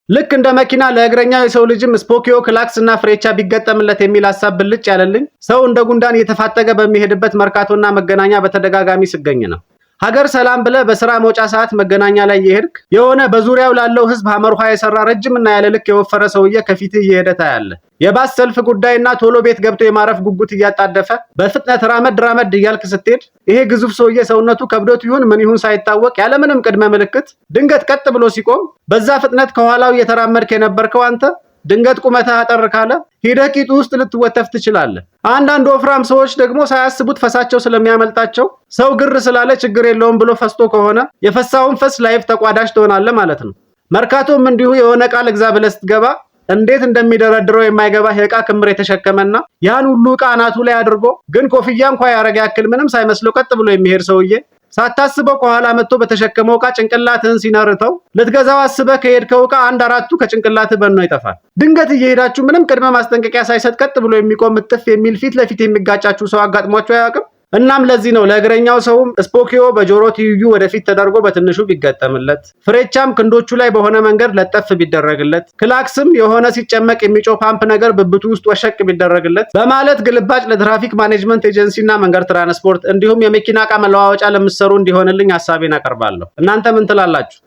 ልክ እንደ መኪና ለእግረኛው የሰው ልጅም ስፖኪዮ፣ ክላክስ እና ፍሬቻ ቢገጠምለት የሚል ሀሳብ ብልጭ ያለልኝ ሰው እንደ ጉንዳን እየተፋጠገ በሚሄድበት መርካቶና መገናኛ በተደጋጋሚ ስገኝ ነው። ሀገር ሰላም ብለህ በስራ መውጫ ሰዓት መገናኛ ላይ እየሄድክ የሆነ በዙሪያው ላለው ህዝብ ሀመር ውሃ የሰራ ረጅምና ያለ ልክ የወፈረ ሰውዬ ከፊትህ እየሄደ ታያለህ። የባስ ሰልፍ ጉዳይና ቶሎ ቤት ገብቶ የማረፍ ጉጉት እያጣደፈ በፍጥነት ራመድ ራመድ እያልክ ስትሄድ ይሄ ግዙፍ ሰውዬ ሰውነቱ ከብዶት ይሁን ምን ይሁን ሳይታወቅ ያለምንም ቅድመ ምልክት ድንገት ቀጥ ብሎ ሲቆም በዛ ፍጥነት ከኋላው እየተራመድክ የነበርከው አንተ ድንገት ቁመትህ አጠር ካለ ሂደህ ቂጡ ውስጥ ልትወተፍ ትችላለህ። አንዳንድ ወፍራም ሰዎች ደግሞ ሳያስቡት ፈሳቸው ስለሚያመልጣቸው ሰው ግር ስላለ ችግር የለውም ብሎ ፈስቶ ከሆነ የፈሳውን ፈስ live ተቋዳሽ ትሆናለህ ማለት ነው። መርካቶም እንዲሁ የሆነ ዕቃ ልግዛ ብለህ ስትገባ እንዴት እንደሚደረድረው የማይገባህ የዕቃ ክምር የተሸከመና ያን ሁሉ ዕቃ አናቱ ላይ አድርጎ ግን ኮፍያ እንኳ ያረገ ያክል ምንም ሳይመስለው ቀጥ ብሎ የሚሄድ ሰውዬ ሳታስበው ከኋላ መጥቶ በተሸከመው ዕቃ ጭንቅላትህን ሲነርተው ልትገዛው አስበህ ከሄድከው ዕቃ አንድ አራቱ ከጭንቅላትህ በኖ ይጠፋል። ድንገት እየሄዳችሁ ምንም ቅድመ ማስጠንቀቂያ ሳይሰጥ ቀጥ ብሎ የሚቆም እጥፍ የሚል ፊት ለፊት የሚጋጫችሁ ሰው አጋጥሟችሁ አያውቅም? እናም ለዚህ ነው ለእግረኛው ሰውም ስፖኪዮ በጆሮ ትይዩ ወደፊት ተደርጎ በትንሹ ቢገጠምለት፣ ፍሬቻም ክንዶቹ ላይ በሆነ መንገድ ለጠፍ ቢደረግለት፣ ክላክስም የሆነ ሲጨመቅ የሚጮህ ፓምፕ ነገር ብብቱ ውስጥ ወሸቅ ቢደረግለት በማለት ግልባጭ ለትራፊክ ማኔጅመንት ኤጀንሲ እና መንገድ ትራንስፖርት እንዲሁም የመኪና ዕቃ መለዋወጫ ለምትሰሩ እንዲሆንልኝ ሀሳቤን አቀርባለሁ። እናንተ ምን ትላላችሁ?